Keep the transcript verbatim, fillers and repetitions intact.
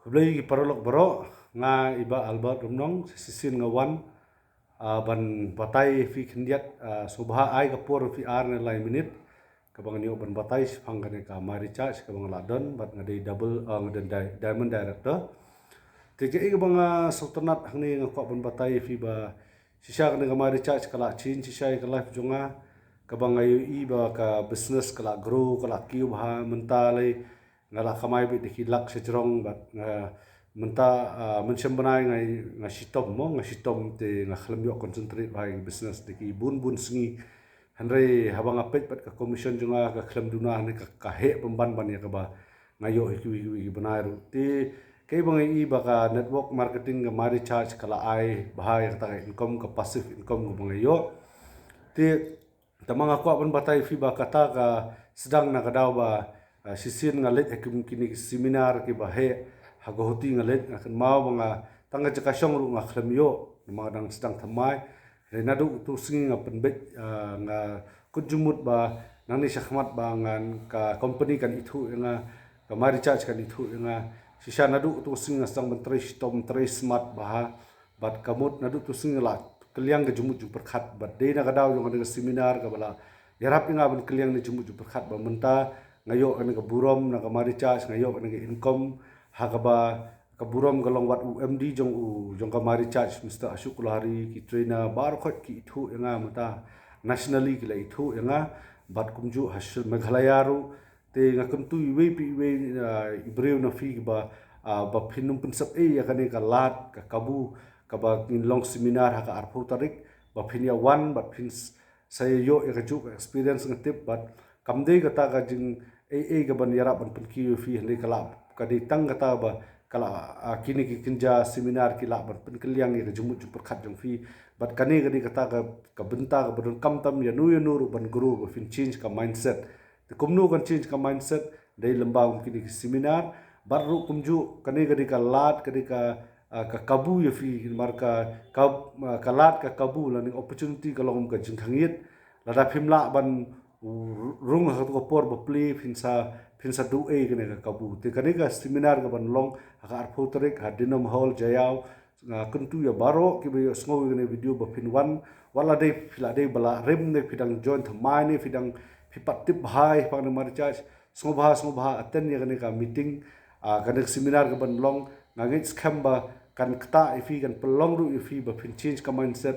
Khublei ki paralok baroh, nga i Bah Albert Rumnong, shisien nga wan, ah, ban batai phi khyndiat, ah, sngewbha ai ka por phi ar ne lai minit, kaba ngan ïoh ban batai shaphang kane ka My Recharge kaba nga la don, bad nga dei double, ah, nga dei di-, Diamond Director. Te kaei kaba nga sngewtynnat hangne nga kwah ban batai phi ba shisha kane ka My Recharge ka la change shisha ïa ka life jong nga, kaba nga ïohi ba ka business ka la grow, ka la kiew bha, mynta lei nga la kamai beit da ki lak shajrong bad nga mynta, ah, mynshem bnai nga, nga shitom mo, nga shitom te nga khlem ïoh concentrate bha ïa ki business da ki bun bun sngi. Hynrei haba nga peit bad ka commission jong nga ka khlem duna ne ka, ka heh pynban ban ïa kaba nga ïoh ha kiwei kiwei ki bnai ruh. Te kaei ba nga ïohi ba ka network marketing ka My Recharge ka la ai bha ïa kata ka income, ka passive income kaba nga ïoh. Te tangba nga kwah ban batai phi ba kata ka sdang na ka daw ba, ah, shisien nga leit ha kum kine ki seminar kiba heh ha Guwahati, nga leit, nga kynmaw ba nga tang ka jaka shong ruh nga khlem ïoh, namar nga dang sdang thymmai. Hynrei naduh utu u sngi nga pynbeit, ah, nga kut jingmut ba nangne shakhmat ba ngan, ka company kan ithuh ïa nga, ka My Recharge kan ithuh ïa nga. Shisha naduh utu u sngi nga sdang ban trei shitom, trei smat bha. Bad ka mut naduh utu u sngi nga la kylliang ka jingmut jingpyrkhat, bad dei na ka daw jong kane ka seminar kaba la ïarap ïa nga ban kylliang kane ka jingmut jingpyrkhat ba mynta nga ïoh kane ka burom na ka My Recharge, nga ïoh kane ka income, ha kaba ka burom ka long wat u M D jong u, jong ka My Recharge, Mister Ashok Kulhari, ki trainer baroh khoit ki ithuh ïa nga mynta, nationally ki la ithuh ïa nga, bad kumjuh ha Meghalaya ruh. Te nga kyntu iwei pa iwei, ah, i briew na phi ba, ah, ba phin ym pynsep ei ïa kane ka lad ka kabu kaba ngin long seminar ha ka arphew tarik, ba phin ïa wan bad phin s-, sa ïoh ïa kajuh ka experience, nga tip, bad kam dei kata ka jingaiei kaban ïarap ban pynkiew ïa phi, hynrei ka la, ka dei tang kata ba ka la, ah, kine ki kynja seminar ki lah ban pynkylliang ïa ka jingmut jingpyrkhat jong phi. Bad kane ka dei kata ka, ka bynta kaba donkam tam ïano ïano ruh ban grow, ba phin change ka mindset. Te kumno kan change ka mindset? Dei lyngba kum kine ki seminar. Bad ruh kumjuh kane ka dei ka lad, ka dei ka, ah, ka kabu ïa phi, namar ka, ka, ah, ka lad ka kabu lane opportunity ka long kum ka jingkhang ïit. Lada phim lah ban rung ha kato ka por ba plie, phin sa, phin sa duh ei kane ka kabu. Te kane ka seminar kaban long ha ka arphew tarik ha Denham Hall, Jaïaw. Nga kyntu ïa baroh kiba ïohsngew ïa kane ka video ba phin wan, wat la dei phi la dei ba la rim ne phi dang join thymmai ne phi dang, phi pat tip bha ïa kane ka My Recharge, sngewbha, sngewbha attend ïa kane ka meeting, ah, kane ka seminar kaban long. Nga ngeit skhem ba kan ktah ïa phi, kan pynlong ruh ïa phi ba phin change ka mindset,